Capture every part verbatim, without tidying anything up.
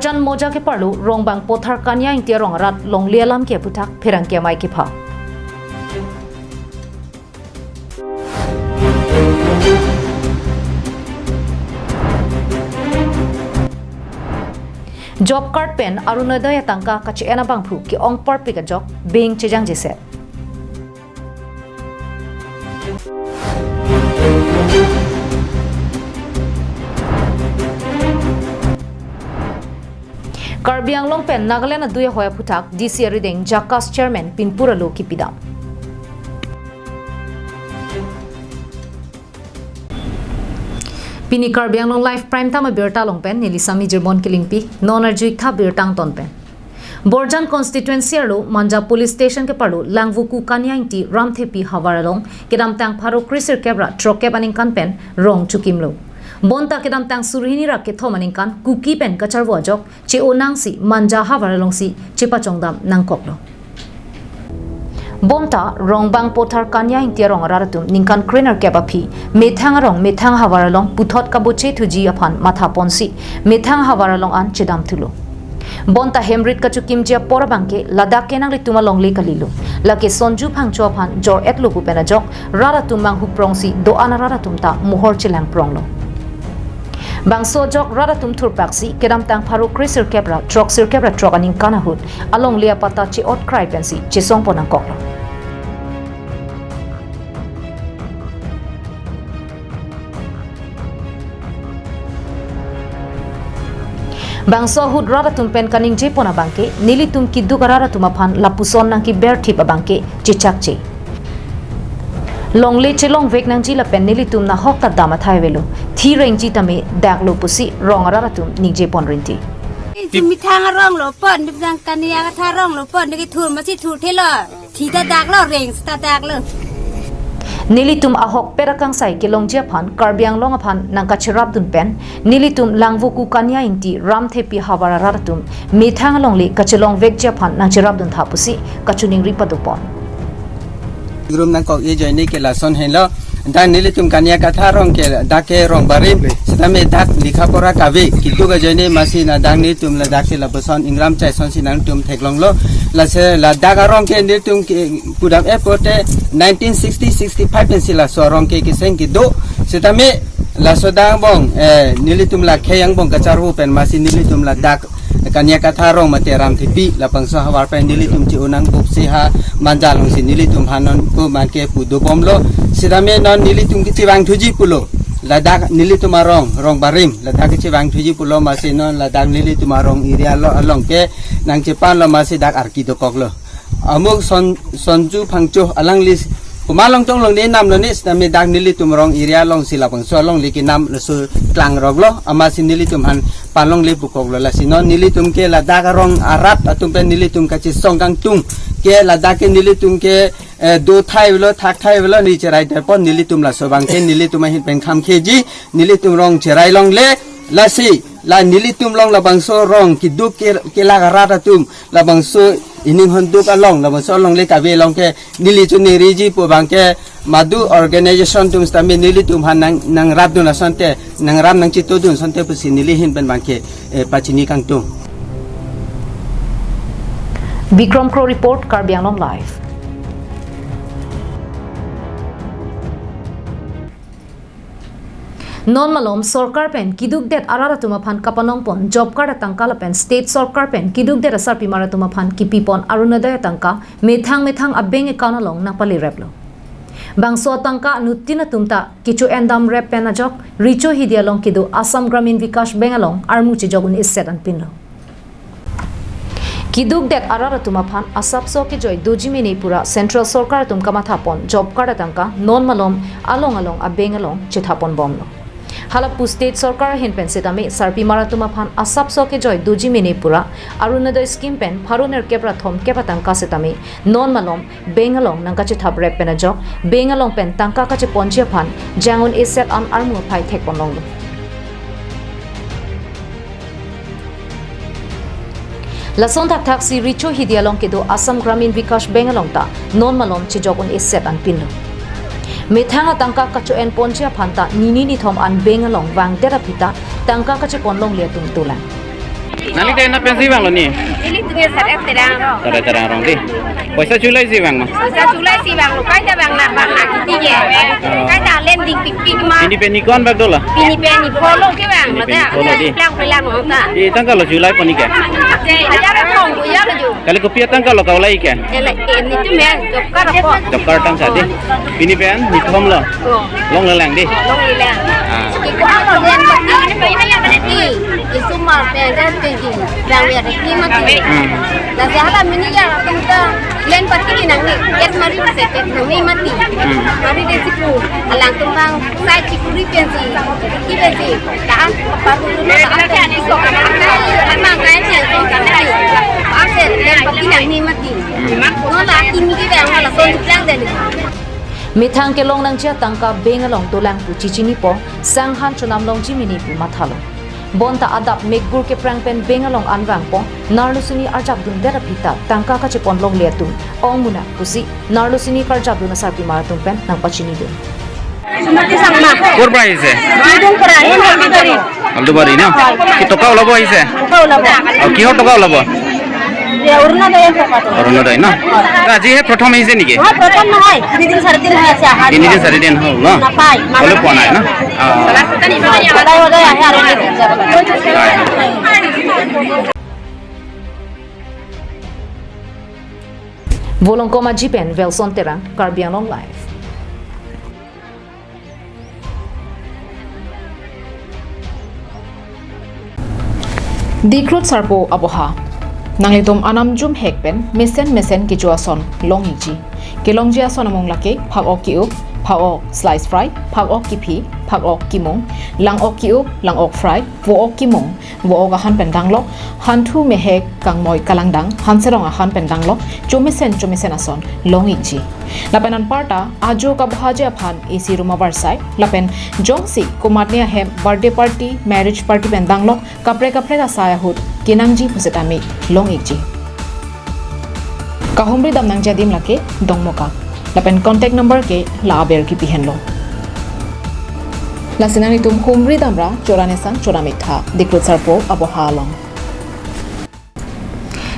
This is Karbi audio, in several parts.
Jan Moja keparlo Rongbang Pothar Kania Ingti arong arat longle alam ke aphuthak pherangke amei kepha. Job card pen Orunodoi atangka kachi-en abangphu ke-ong parpik ajok bank chejangjeset. Karbi Anglong pen Nagaland adui ahoi aphuthak D C arideng JACAS chairman pinpur alo kipidam. Pini Karbi Anglong Live Prime Time abirta along pen neli Sami Jirmon Kilingpi, non arjuik tha birta angton pen. Borjan constituency arlo Manja police station keparlo Langvoku Kania Ingti Ramthepi havar along kedamtang pharo kre sirkep ra throkkep aningkan pen rong chokimlo. Bonta kedamtang surhini ra kethom aningkan Kuki pen kacharvo ajok che-o nangsi Manja havar alongsi chepachongdam nangkoklo. Bonta Rongbang Pothar Kania Ingti arong arat atum ningkan krenerkep aphi methang arong methang havar along puthot kaboche thuji aphan mathaponsi methang havar along an chedamthulo. Bonta hemrit kachokimji apor abangke ladak ke nanglitum alongle kalilo. Lake Sonju Phangcho aphan jor-etlo pu pen ajok rat atum manghuprongsi do-an arat atum ta mohor chelangpronglo. Bangso ajok rat atum thurpaksi kedamtang pharo kre sirkep ra throk sirkep ra throk aningkan ahut alongle apatta che-ot krai pensi chesongpon nangkoklo. Bangso ahut rat atum pen kaningjepon abangke nelitum keduk arat atum aphan lapuson nangkeberthip abangke chechakche. Longle chelongvek nangji lapen nelitum nahok ta dam athai avelo. Thi rengji tame daklo pusi rong arat atum ningjepon rinti. Itum methang arong lo pon, methang Kania Katha arong lo pon, neke thur masi thurthelo. Thi ta daklo, reng ta daklo. Nelitum ahokpet akangsai kelongji aphan Karbi Anglong aphan nangkacherapdun pen nelitum Langvoku Kania Ingti Ramthepi havar arat atum methang alongle kachelongvekji aphan nangcherapdun tha pusi kachiningri padopon. Grum nangkok-e ajoine ke lason henlo. Dak nelitum Kania Katha arong ke dak ke rong barim. Setame dak likha pora kave. Keduk ajoine masi na dak nelitum ladak ke lapuson ingram chai sonsi nangtum theklonglo. Lasi ladak arong ke nelitum ke pudam-e pote nineteen sixty sixty-five pensi laso arong ke keseng kedo. Setame laso dak angbong, eh, nelitum la khei angbong kacharvo pen masi nelitum ladak Kania Katha arong mate Ramthepi labangso havar pen nelitum che-o nangkokse ha Manja alongsi nelitum aphan non ko man ke pudobomlo. Setame non nelitum kechevang thuji pulo. Ladak nelitum arong, rong barim, ladak kechevang thuji pulo masi non ladak nelitum arong area lo along ke nangchepanlo masi dak arki dokoklo. Amuk Son, Sonju Phangcho alangli komat along tong longle namlo ne, setame dak nelitum arong area alongsi labangso alongle kenam laso klangroklo, amatsi nelitum aphan panlongle pukoklo. Lasi non nelitum ke ladak arong arat atum pen nelitum kachesong kangtung ke ladak ke nelitum ke, eh, do thai avelo, thak thai avelo, ne cherai thai pon, nelitum laso abangke nelitum ahin pen kham kheji, nelitum rong cherai longle. Lasi la nelitum along labangso arong keduk ke, kelak arat atum labangso ining honduk along, labangso alongle kave along ke neli chiningriji pu abangke madu organization atum setame nelitum aphan nang, nangrapdun asonte, nangrap nangchitodun asonte pusi neli ahin pen abangke, eh, pachini kangtung. Bikram Kro report, Karbi Anglong Live. Non malom sorkar pen kedukdet arat atum aphan kapanongpon job card atangka lapen state sorkar pen kedukdet asarpimar atum aphan kipipon Orunodoi atangka methang methang a-bank account along nangpalereplo. Bangso atangka anuttin atum ta kecho-endam rep pen ajok Richo Hidi along kedo Assam Gramin Vikash Bank along armu chejok un-eset anpinlo. Kedukdet arat atum aphan asapso kejoi doji mene pura central sorkar atum kamathapon job card atangka non malom along along a-bank along chethaponbomlo. Halapu state sorkar ahin pen setame sarpimar atum aphan asapso kejoi doji mene pura Orunodoi scheme pen pharo nerkep ra thomkep atangka setame non malom bank along nangkachethap rep pen ajok bank along pen tangka kacheponji aphan jang un-eset an armu aphai thekponlonglo. Lason thakthaksi Richo Hidi along kedo Assam Gramin Vikash Bank along ta non malom chejok un-eset anpinlo. Methang atangka kacho-enponji aphan ta nini nithom an bank along vangdet aphi ta tangka kacheponlongle atum dolang. Nangli te na pensi vanglo ni? Neli tu ke Sar-et Terang Rong. Sar-et Terang Rong di. Poisa chulai si vang ma? Poisa chulai si vanglo, kaita vang na, vang na kiti ke. Oh. Kaita lending pikpik ma. Pini pen ni ko-an bak dolo? Pini pen ni phongo ke vanglo. Pini pen ni ta phongo di. Pelang pelang lo ta. Di tangka lo chulai pon ni ke? Hajar thom ko ya lo jo. Kali kopi atangka lo kaulai ke? Ele, eh, ni tu me, job card ko. Job card tangka di. Pini pen ni thom lo. Oh. Longlelang di. Longlelang. Ah. Ki ko ako yan pati. Ki, ki sumar pe dan pe ki. Bang ya ni mati. Hmm. Lasi hala mini ya atum ta len pati ki nangni. Yes mari se ke nangni mati. Hmm. Mari de siku. Alangtum bang sai chikuri pensi. Ki pensi. Ta paru na ta. Amang kai pensi. Ase len pati nangni mati. Hmm. No la kimi ki bang hala son lang de ni. Methang kelong nangji atangka bank along dolang pu chichinipo, sanghan chonam longji mene pu mathalo. Bonta adap mekbur keprang pen bank along an vangpo, narlo sini arjapdundet aphi ta tangka kachepon longle atum ong muna pusi narlo sini karjapdun asarpimar atum pen nangpachinidun. Sumati Sangma. Kor pra ahise? Sidung pra, eh, Naldi Bari. Naldi Bari na? Ki toka olabo ahise? Toka olabo. Oh, kihor toka olabo? Ya, Orunodoi toka to. Orunodoi na? Aji he prothom ahise niki? Ha, prothom na hai. Dui din sari din hai ase aha. Tin din sari din hol na? Napai. Ole pon nai na? Ah. Olai olai ahe aro ni. Hai. Volongkom Aji pen Welson Terang, Karbi Anglong Live. Dikrut sarpo aboha. Nanglitum anam jum hek pen mesen mesen kecho ason long-ikji. Kelongji ason amung lake phak-ok ki-up, phak-ok slice fry, phak-ok kiphi, phak-ok kimung, lang-ok ki-up, lang-ok fry, vo-ok kimung, vo-ok ahan pen danglok, hanthu mehek kangmoi kalangdang, hanserong ahan pen danglok, chomesen chomesen ason long-ikji. Lapen anparta ajo kabohaji aphan A C room avarsai, lapen jongsi komatne ahem birthday party, marriage party pen danglok, kaprek kaprek asai ahut kenangji pusitame long-ikji. Kahumri dam nangji adim lake Dongmukak. Lapen contact number ke la aber kipi henlo. Lasi nanglitum humri damra chorane sang chora miktha, Dikrut sarpo aboha along.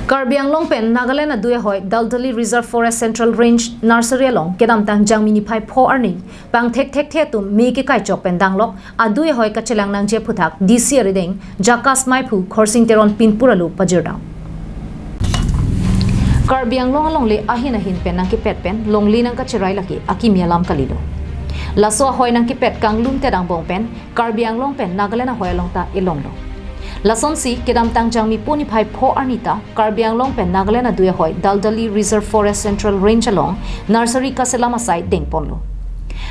Karbi Anglong pen Nagaland adui ahoi Daldali Reserve Forest Central Range Nursery along kedamtang Jangmi niphai pho arni pangthek thekthe atum me kekaichok pen danglok adui ahoi kachelang nangji aphuthak D C arideng Jakas maiphu Khorsing Teron pinpur alo pajirdam. Karbi Anglong alongle ahin ahin pen nangkepet pen longle nangkacherai lake akimi alam kalilo. Laso ahoi nangkepet kanglumtedet angbong pen Karbi Anglong pen Nagaland ahoi along ta elonglo. Lasonsi kedamtang Jangmi po niphai pho arni ta Karbi Anglong pen Nagaland adui ahoi Daldali Reserve Forest Central Range along nursery kaselam asai dengponlo.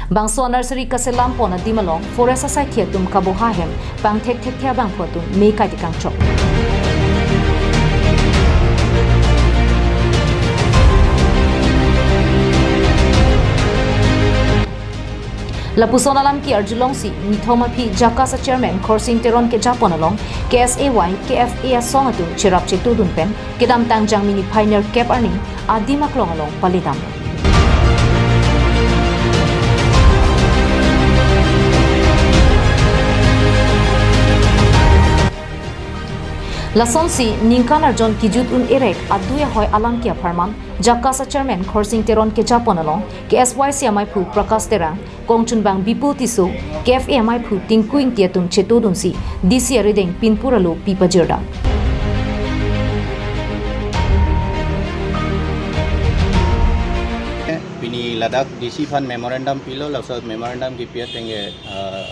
Bangso nursery kaselam pon adim along forest asaikhi atum kaboha ahem pangthek thekthe abangphu atum me kaitekangchok. Lapuson alam ke-arjulongsi nithom aphi Jakas a-chairman Khorsing Teron kejapon along K S A Y, K F A asong atum cherap chetudun pen kedamtang Jangmi niphai nerkep arni adim aklong along paledam. Lasonsi ningkan arjon kijut un-erek adui ahoi alam ke apharman Jakas a-chairman Khorsing Teron kejapon along K S Y C amaiphu Prakash Terang, kongchunbang Bipul Tisso, K F A amaiphu Tinku Ingti atum chetudunsi D C arideng pinpur alo pipajirdam. Pini ladak D C aphan memorandum pilo, laso memorandum kipi ateng ke, eh,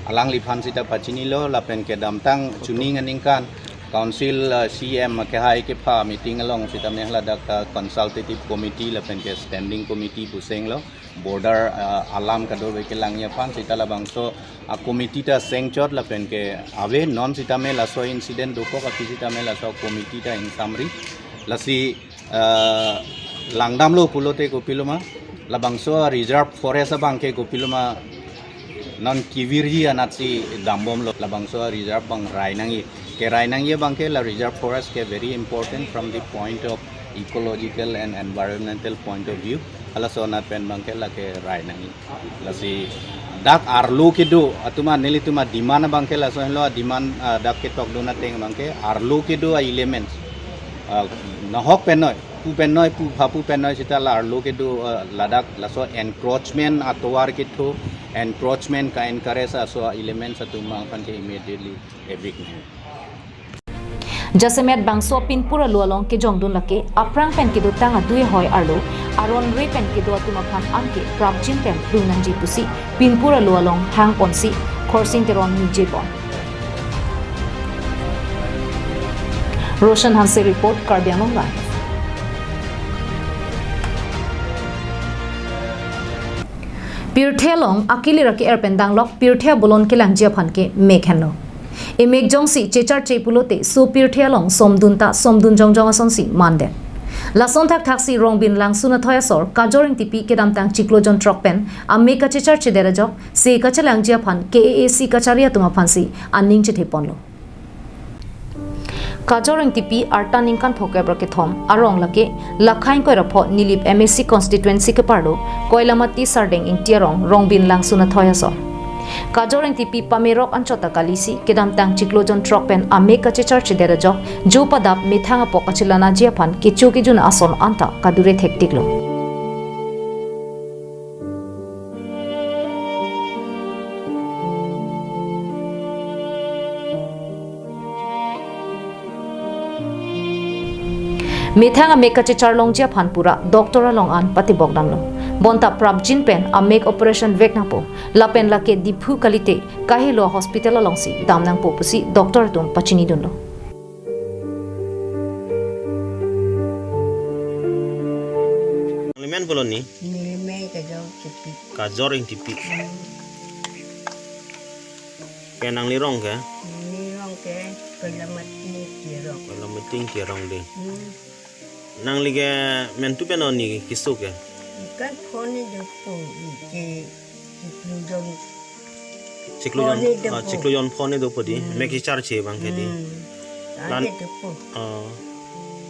alangliphan sita pachinilo, lapen kedamtang chuning aningkan Council, eh, C M kehai kepha meeting along sitame ladak ta consultative committee lapen ke standing committee pusenglo, border, eh, alam kadokave kelangji aphan sita labangso a-committee ta sengchot lapen ke ave, non sitame laso incident dokok aphi sitame laso committee ta ingsamri. Lasi, eh, langdamlo pulote kopiloma, labangso reserve forest abang ke kopiloma non kivirji anatsi dambomlo, labangso reserve abang rai nangji. Kerai nangji abang ke la reserve forest ke very important from the point of ecological and environmental point of view. Halaso anat pen abang ke lake rai nangji. Lasi Dak arlo kedo atum, nelitum ademand abangke laso henlo, ademand, ah, dak ketokdun ateng abangke arlo kedo a-elements. Ah, nahok penoi, pu penoi, pu phapu penoi seta la arlo kedo, ah, ladak laso encroachment atovar ketho, encroachment ka-encourage aso elements atum abang aphan ke immediately evict nang. Jasemet bangso pinpur alo along kejongdun lake, aphrang pen kedotang adui ahoi arlo, aron re pen kedo atum aphan anke prapjin pen plungnangji pusi pinpur alo along hangponsi Khorsing Teron ningje pon. Roshan Hanse report, Karbi Anglong Live. Pirthe along akilir aki-er pen danglok pirthe abolon kelangji aphan ke mek henlo. Emek jongsi checharche pulote so pirthe along somdun ta somdun jongjong asonsi mandet. Lason thakthaksi Rongbin Langsun athoi asor Kajor Engtipi kedamtang chiklo jonthrok pen amek kachecharchedet ajok se kachelangji aphan K A A C kachari atum aphansi aning chethe ponlo. Kajor Engtipi arta ningkan phokep ra kethom arong lake Lakhain Koirapho Nilip M A C constituency keparlo Koilamati Sardeng Ingti arong Rongbin Langsun athoi asor. Kajor Engtipi pamerok anchot ta kalisi kedamtang chiklo jonthrok pen amek kachecharchedet ajok jo padap methang apok kachelanaji aphan kecho kejun ason anta kadure thektiklo. Methang amek kachechar longji aphan pura doctor along an patibok damlo. Bonta prapjin pen amek operation vek nangpo. Lapen lake Diphu kalite kahelo hospital alongsi dam nangpo pusi doctor atum pachinidunlo. Nangli men pulo ni? Neli men Kajor Engtipi. Kajor Engtipi. Hmm. Ke nangli rong ke? Neli rong ke Koilamati Ingti arong. Koilamati Ingti arong dei. Hmm. Nangli ke mentu pen oni keso ke? Kan phone dopo, ke chiklo jon, chiklo jon, phone dopo. Ah, chiklo jon phone dopo dei. Hmm. Mek kecharche abangke dei. Hmm. Lan-, ante dopo. Oh.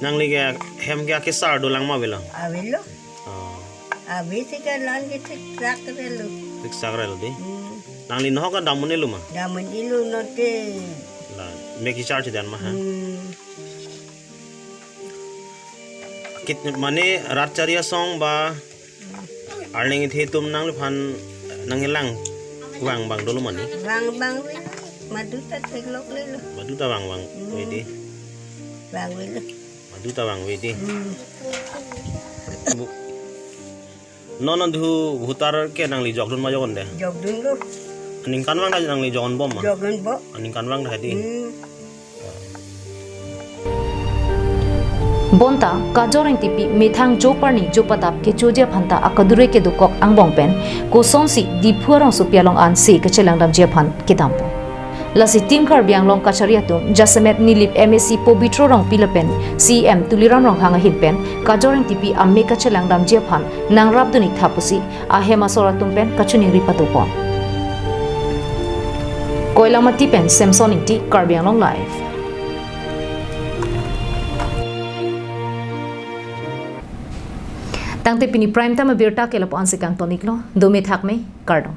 Nangli ke hem ke akesar dolang ma avelo? Avelo. Oh. Ave si ke lan ke thikthak relo. Thikthak relo dei. Hmm. Nangli nahok ke dam un-elo ma? Dam un-elo non ke. La, mek kecharchedet ma ha? Hmm. Kit mane rat chari asong ba arleng ithe atum nangliphan nangkelang vang abang dolo ma ni? Vang abang ave. Madu ta theklok lelo. Madu ta vang abang ave dei. Vang avelo. Madu ta vang ave dei. Hmm. Bu-, non non dhu bhutar ke nangli jokdun ma jokdunde? Jokdunlo. Aningkanvang ta nangli jokdun bom ma? Jokdun bom. Aningkanvang ta dei. Hmm. Bonta Kajor Engtipi methang jo parni jo padap kechoji aphan ta akadure kedokok angbong pen kosonsi Diphu arongsopi along an se kachelang damji aphan kedampo. Lasi Team Karbi Anglong kachari atum jasemet Nilip M A C Pobitro Rongpi lapen C E M Tuliram Ronghang ahin pen Kajor Engtipi amek kachelang damji aphan nangrapdun-ik tha pusi ahem asor atum pen kachiningri padopon. Koilamati pen Samson Ingti, Karbi Anglong Live. Tangte pini Prime Time abirta ke lapu-an si kangton-iklo, dome thakme, kardom.